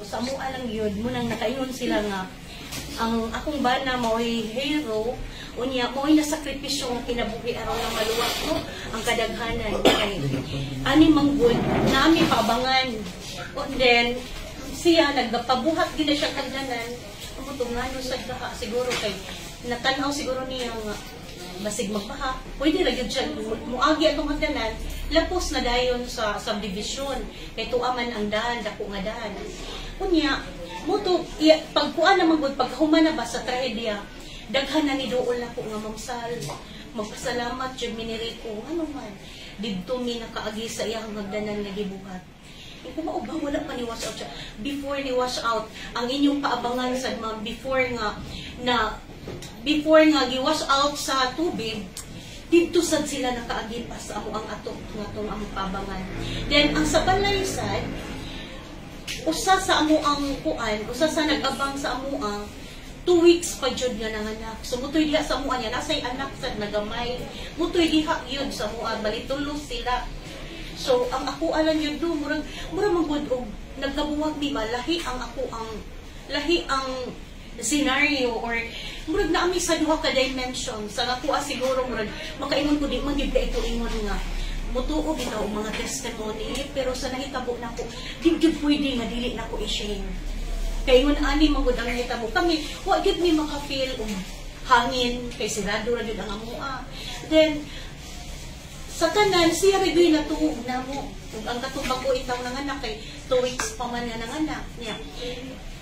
Sa amoa lang yun, munang nakaingon sila nga ang akong bana mao'y hero, unya mao'y nasakripisyo nga kinabuhi aron nga maluwas, no, ang kadaghanan kay ani manggod nami paabangan. And then siya nagpabuhat gid na siya hagdanan amo to, ngano sad ka siguro kay natanaw siguro niya nga basig magbaha, pwede ra gyud siya muagi atong hagdanan, lapos na dayon sa subdivision kay tuwa man ang daan, dako nga daan. Unya mo to iya, pagkuan na man gud, paghuman na ba sa trahedya, daghan na ni duol nako nga, "Ma'am Sal, magpasalamat jud mi ni Rico, ngano man didto mi nakaagi sa iyang hagdanan nga gibuhat." Kung mao ba, wala pa ni wash out siya. Before ni wash out, ang inyong paabangan sa ma'am, before nga gi-wash out sa tubig, didto sad sila nakaagi pa sa amo ang atok nga tong among paabangan. Then ang sa balay sad, usa sa amo ang kuan, usa sa nag-abang sa amo ang 2 weeks pa jud nga nanganak. So mutoy diha sa amoa niya, nasay anak sad nagamay. Mutoy diha gyud sa amoa, balitulos sila. So ang ako alang yun do, murag murag man gud og nagkabuwag di ba, lahi ang scenario or murag naami sa duha ka dimension. Sa ako siguro murag makaingon ko, di man gyud ka ito ingon nga mutuo bitaw og mga testimony, pero sa nahitabo nako, di gyud pwede nga dili nako i-share. Kay ingon ani man gud ang nahitabo. Kami, wa gyud mi maka-feel og hangin kay sirado ra gyud ang amoa. Then sa tanan siya ra gyud natuog namo. Ug ang katong bag-o itaw nanganak kay 2 weeks pa man nga nanganak niya.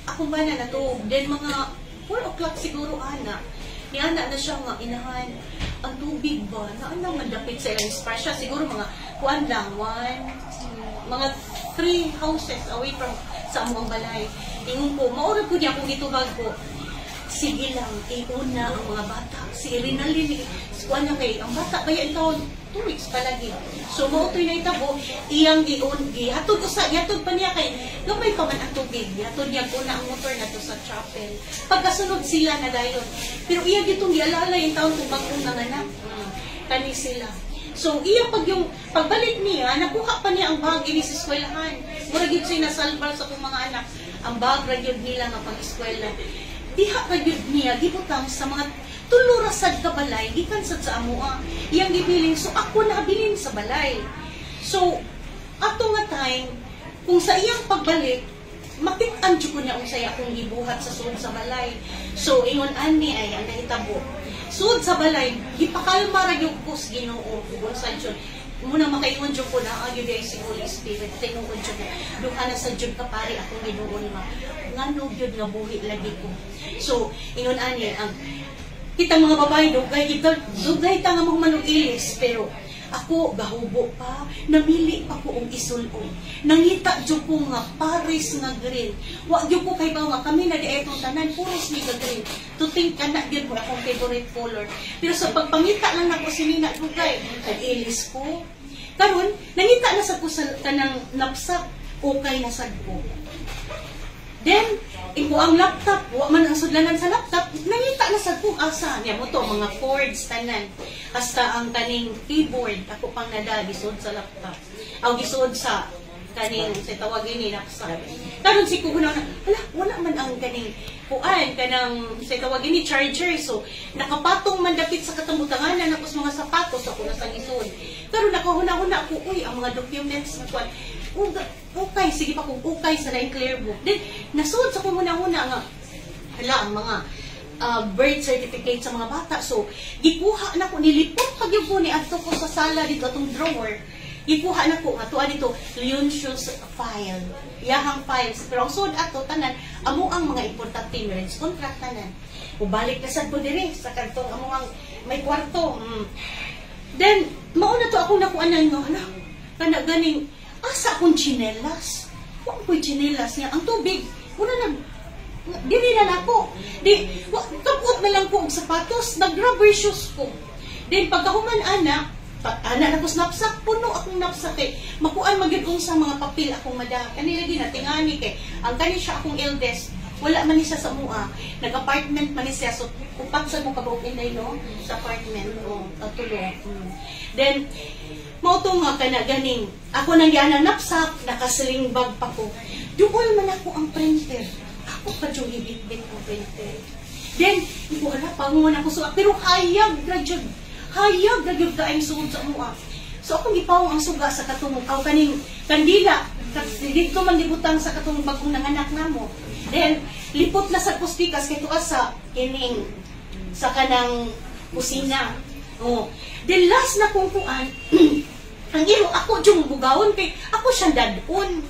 Ako ba na natuog. Then mga 4 o'clock siguro ana. Niana na siya nga, "Inahan, ang tubig ba, naana man dapit sa ilang espasya." Siguro mga kuan lang, one, mga three houses away from sa among balay. Ingon ko, maura po niya akong gitubag ko, "Sige lang, iuna ang mga bata." Si Rinalyn, kuan na kay, ang bata, kaya taon, 2 weeks pa lagi. So, mao to'y nahitabo, iyang giun, gihatod usa, gihatod pa niya kay, gamay pa man ang tubig, gihatod niya una ang motor na to sa chapel. Pagkasunod sila na dayon. Pero iya gitong gialala yung taon kung bagong nanganak. Kani sila. So, iya pag yung pagbalik niya, nakuha pa niya ang bag ini sa eskwelahan. Mura gyud siya nasalbar sa akong mga anak. Ang bag ra gyud nila nga pang-eskwela. Diha ra gyud niya gibutang sa mga tulo ra sad ka balay gikan sad sa amoa. Iyang gibilin, so ako nabilin sa balay. So ato nga time kung sa iyang pagbalik, makit-an jud ko niya unsay akong gibuhat sa sud sa balay. So ingon ani ay ang nahitabo. Sud sa balay, gipakalma ra gyud ko sa Ginoo ug unsa jud. Muna makaingon jud ko na gyud ay si Holy Spirit, tinuod jud na duha na sa jud ka pare akong Ginoo nga ngano gyud nga buhi lagi ko. So ingon ani ang kitang mga babae, dugay kita, dugay ta nga mahuman og ilis, pero ako gahubo pa, namili pa ko og isul-ob. Nangita jud ko nga pares nga green. Wa gyud ko kay nga kami na di etong tanan puros mi ga green. To think kana gyud mo akong favorite color. Pero sa pagpangita lang nako sinina, dugay nag-ilis ko. Karon nangita na sa ko sa kanang knapsack, okay na sad ko. Then, iko ang laptop, wa man ang sudlanan sa laptop, nangita na sad kung asa. Niya mo to, mga cords, tanan. Hasta ang kaning keyboard, ako pang nada, gisud sa laptop. Aw, gisud sa kaning, sa tawagin ni knapsack. Karon si kuno na, hala, wala man ang kaning kuan, kanang, sa tawagin ni charger. So, nakapatong man dapit sa katambutanganan ako sa mga sapatos, ako na sa gisud. Karon nakahuna-huna ako, uy, ang mga documents na kuan, uga, ukay, sige pa kung ukay sa laing clear book. Then, nasuod sa kong huna-huna nga, hala, ang mga birth certificate sa mga bata. So, gikuha na ko, nilipot pa gyud ko ni adto ko sa sala dito atong drawer. Gikuha na ko nga tuwa dito Leoncio's file. Iyahang files. Pero ang sud ato tanan amo ang mga importante marriage contract tanan. Ubalik na sad ko diri sa kadtong amo ang may kwarto. Then mao na to akong nakuanan nga, hala, kana ganing asa akong tsinelas. Wa ko'y tsinelas niya. Ang tubig, wala nag dili na nako. Di wa, kapot na lang ko og sapatos, nag-rubber shoes ko. Then pagkahuman ana, pag ana na ko sa knapsack, puno akong knapsack kay makuan magyud unsa mga papel akong mada. Kani lagi na tingani kay ang kani siya akong eldest, wala man ni siya sa mua. Nag-apartment man ni siya, so upat sa mo kabuok, inday, no, sa apartment o tulo. Then mao to nga kana ganing ako nang gianang knapsack, nakasling bag pa ko. Duol man ako ang printer. Ako pa jud gibitbit ang printer. Then, ko ala, pangungon ako so, pero hayag ra jud. Hayag ra jud kaayong suod sa amoa. So akong gipawong ang suga sa katong aw kaning kandila. Dito man gibutang sa katong bagong nanganak namo. Then lipot na sa pustikas kay tuas sa kining sa kanang kusina. Oh. Then last na kong kuan, ang iro ako jung bugawon kay ako siyang dadon.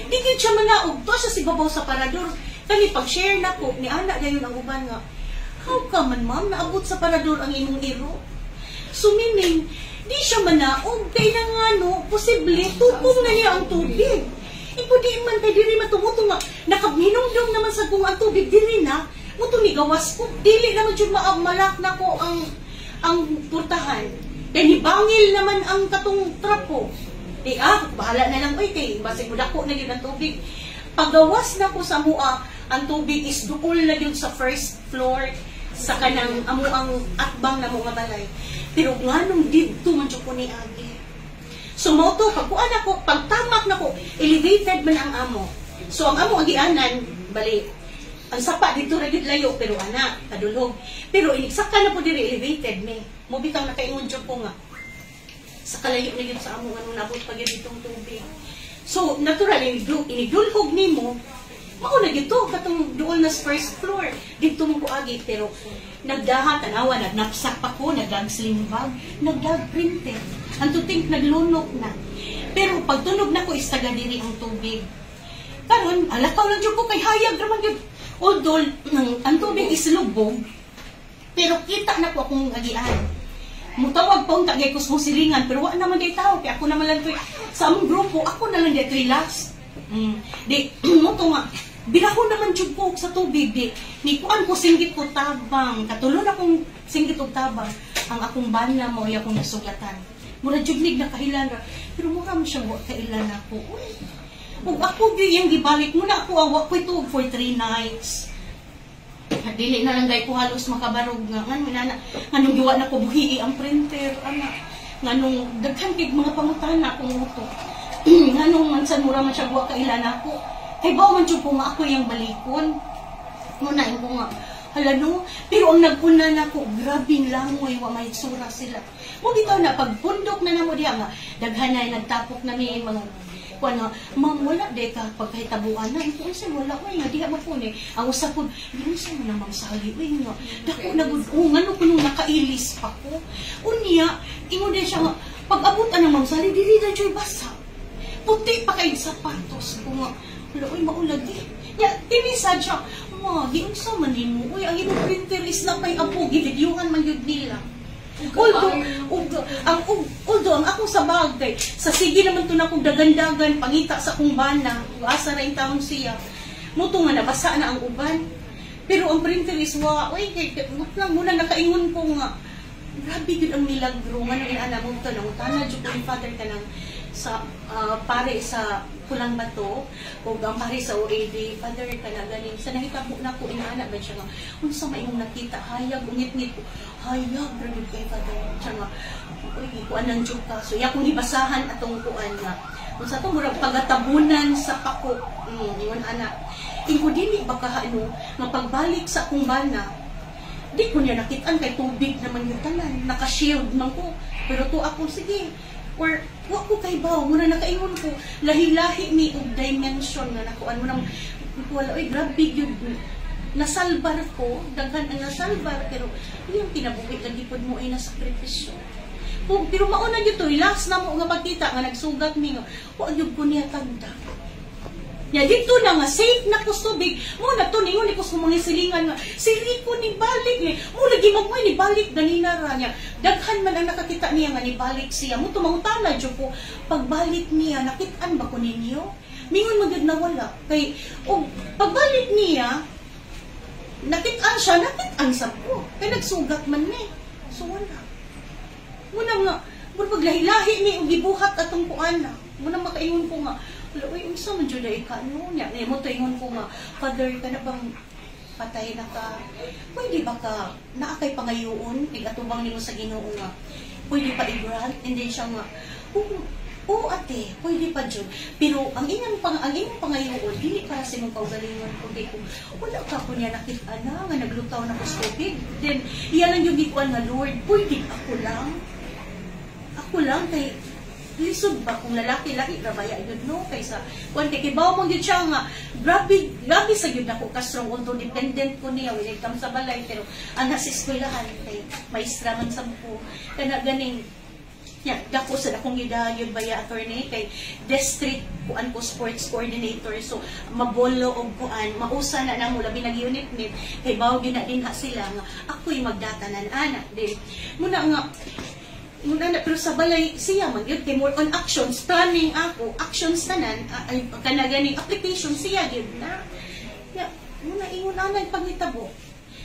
Di gyud siya manaog to siya si babaw sa parador. Kani pag-share na ko ni ana dayon ang uban nga, "How come man, ma'am, naabot sa parador ang imong iro?" So meaning, di siya manaog kay na nga no, posible tupong na niya ang tubig. Iko di man kay diri matumuto nga nakahinumdum naman sa kung ang tubig diri na mo ni gawas ko, dili naman jud malak na ko ang purtahan. Kay nibangil naman ang katong trapo. Di ah, bahala na lang oy kay basig mo dako na gyud ang tubig. Pagawas na ko sa mua, ang tubig is duol na gyud sa first floor sa kanang amo ang atbang na mo nga balay. Pero nganong didto man jud ko ni agi. So mo to pagkuan ako, pagtamak na ko, elevated man ang amo. So ang amo agianan, bali ang sapa dito ra gyud layo pero ana kadulhog. Pero inigsaka na po diri, elevated me. Mo bitaw nakaingon jud ko nga sa kalayo na gyud sa amo anong nabot pa gyud itong tubig. So natural inigdulhog nimo mao na gyud to katong duol na sa first floor. Didto mo ko agi pero nagdaha tanawa, nagnapsak pa ko, nagdag sling bag, nagdag printer. And to think naglunok na. Pero pagtunog na ko is taga diri ang tubig. Karon alakaw lang jud ko kay hayag ra man gyud. Although ang tubig is lubog, pero kita na ko akong agian. Mutawag pa unta gay ko sa silingan pero wa naman day tao kay ako naman lang to'y sa among grupo, ako na lang day to'y last. Di mo to nga biraho naman jud ko sa tubig, di ni kuan ko, singgit ko tabang, katulo na kong singgit og tabang, ang akong bana mo akong nasugatan. Mura jud nig nakahilan ra pero mura man siya wa kailan ako. Uy, ug ako gyud yung gibalik mo na ako awa ko ito for 3 nights. Dili na lang gay ko halos makabarog nga ngano nana, nganong giwa na ko buhi ang printer ana, nganong daghan kay mga pangutana akong utok, nganong mansan mura man siya wa kailan ako kay bawo man jud ko nga ako yang balikon mo na ko nga hala no. Pero ang nag-una na ko, grabe langoy, wa may sura sila mo bitaw na pagpundok na namo diha nga daghan na nagtapok na mi mga kuan nga, "Ma'am, wala de ka pagkahitabuan na ito unsa wala oy nga diha man po ni ang usa ko giunsa mo na, Ma'am Sally, uy nga dako na gud oh, ngano kuno nakailis pa ko." Unya ingon din siya nga pag abot ana, Ma'am Sally, dili na joy basa, puti pa kay sapatos ko nga wala oy maulagi nya tinisad siya ma giunsa man nimo uy, ang imong printer is na pay apo, givideohan man gyud nila. Although, ug, ang ug, although ang akong sa bagay, sa sige naman to na kong dagandagan, pangita sa akong bana, ug asa ra yung taong siya. Muto nga nabasa na ang uban. Pero ang printer is wa, oy, kay lang muna nakaingon ko nga, grabe gyud ang milagro ngano ina mo to nangutana jud ko ni Father kanang sa pare sa Pulang Bato ug ang pare sa OAD, "Father, kana ganing sa nahitabo na ko inaana ba?" Siya nga, "Unsa may imong nakita? Hayag ungit-ngit ko, hayag ra gyud kay Father." Siya nga, "Uy, kuan lang jud ka." So iya kong gibasahan atong kuan nga unsa to, murag pagatabunan sa pako. Ingon ana, ingo dili ba ka ano nga pagbalik sa akong bana, di ko niya nakitaan kay tubig naman yung tanan, naka-shield man ko. Pero to ako sige or wa ko kay baw muna nakaingon ko lahi-lahi ni og dimension nga nakuan mo nang wala oy, grabe gyud nasalbar ko, daghan ang nasalbar pero iyang kinabuhi lagi pod mo ay nasakripisyo. Kung, pero mauna gyud to last na mo nga pagkita nga nagsugat mi nga wa gyud ko niya tagda. Ya dito na nga safe na ko sa tubig. Mo na to ningon ni ko sa mga silingan nga si Rico ni balik ni. Mo lagi magmoy ni balik ganina ra niya. Daghan man ang nakakita niya nga ni balik siya. Mo tumangutana jud ko pagbalik niya, nakit-an ba ko ninyo? Mingon man gyud na wala kay og pagbalik niya nakit-an siya, nakit-an sa ko. Kay nagsugat man ni. So wala. Muna nga mura paglahi-lahi ni og gibuhat atong kuana. Muna makaingon ko nga wala, uy, unsa man jud ay ka no nya mo to ingon ko nga, "Father, kana bang patay na ka, pwede ba ka naa kay pangayoon igatubang nimo sa Ginoo nga pwede pa i-grant?" And then siya nga, "Oh, Oo ate, pwede pa jud. Pero ang imong pangayoon dili para sa imong kaugalingon, kundi kung wala ka ko niya nakita na nga naglutaw na ko sa tubig. Then iya lang yung gikuan nga, "Lord, pwede ako lang. Ako lang kay lisod ba kung lalaki laki ra baya yun no kaysa kuan kay kibaw mo gyud siya nga grabe grabe sa gyud ako ka strong, although dependent ko niya when it comes sa balay, pero ang nasa eskwelahan kay maestra man sa ko kana ganing." Ya, dako sa akong gidayon baya, attorney, kay district kuan ko, sports coordinator, so mabolo og kuan mausa na namo, labi nag unit meet kay bawo gyud na dinha sila nga ako'y magdatanan ana din muna nga muna na. Pero sa balay siya man gyud kay more on actions, planning, ako actions tanan, ay kana ganing application siya gyud na. Ya muna ingon ana pangitabo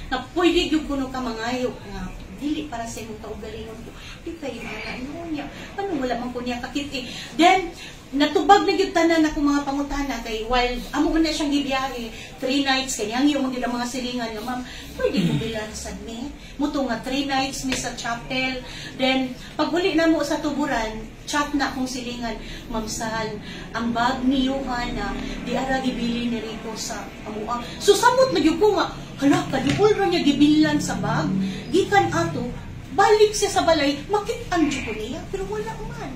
na pwede gyud kuno ka mangayo nga dili para sa imong kaugalingon ko di kay mana no niya ano wala man ko niya kakit eh. Then natubag na gyud tanan ako mga pangutana kay while amo na siyang gibiyahe 3 nights, kay niyang yung ang mga silingan nga, "Ma'am, pwede ko bilan sad mi muto nga 3 nights mi sa chapel." Then pag uli na mo sa Tuburan, chat na akong silingan, "Ma'am Sal, ang bag ni Johanna di ara gibili ni Rico sa amoa." So samot na gyud ko nga hala kadiul ra niya gibilan sa bag gikan ato balik siya sa balay, makit-an jud ko niya, pero wala man.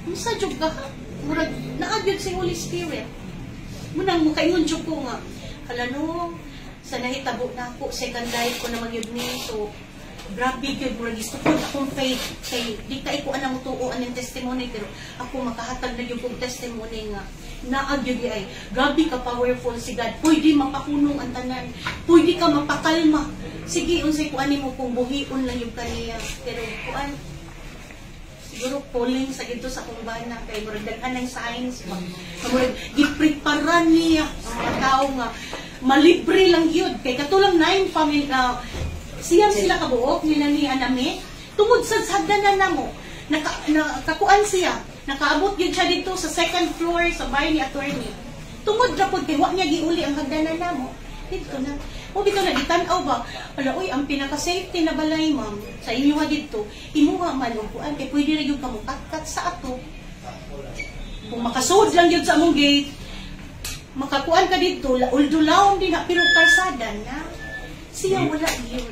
Unsa jud ka? Murag naa gyud si Holy Spirit. Munang mukaingon jud ko nga hala no sa nahitabo na ako, second life ko naman yun ni, so grabe gyud, murag gisukod akong faith kay di kay ko anang tuo aning testimony, pero ako makahatag na gyud kog testimony nga naa gyud ay grabe ka powerful si God. Pwede mapahunong ang tanan, pwede ka mapakalma. Sige, unsay kuan nimo kung buhion lang yung kaniya, pero kuan siguro calling sa dito sa akong bana kay murag daghan ng signs ba. Murag gipreparan niya ang mga tao nga malibre lang yun kay katulang nine family, siyam sila kabuok nila ni Anami tungod sa hagdanan namo naka, nakakuan siya, nakaabot yun siya dito sa second floor sa bahay ni attorney tungod ra pod kay wa niya giuli ang hagdanan namo dito na. O bitaw na gitan-aw ba, ala oy, ang pinaka safety na balay, ma'am, sa inyo ha didto imuha man og kuan kay pwede ra gyud ka mokatkat sa ato kung makasud lang gyud sa among gate, makakuan ka didto, although lawom din na, pero kalsada na siya, wala yun.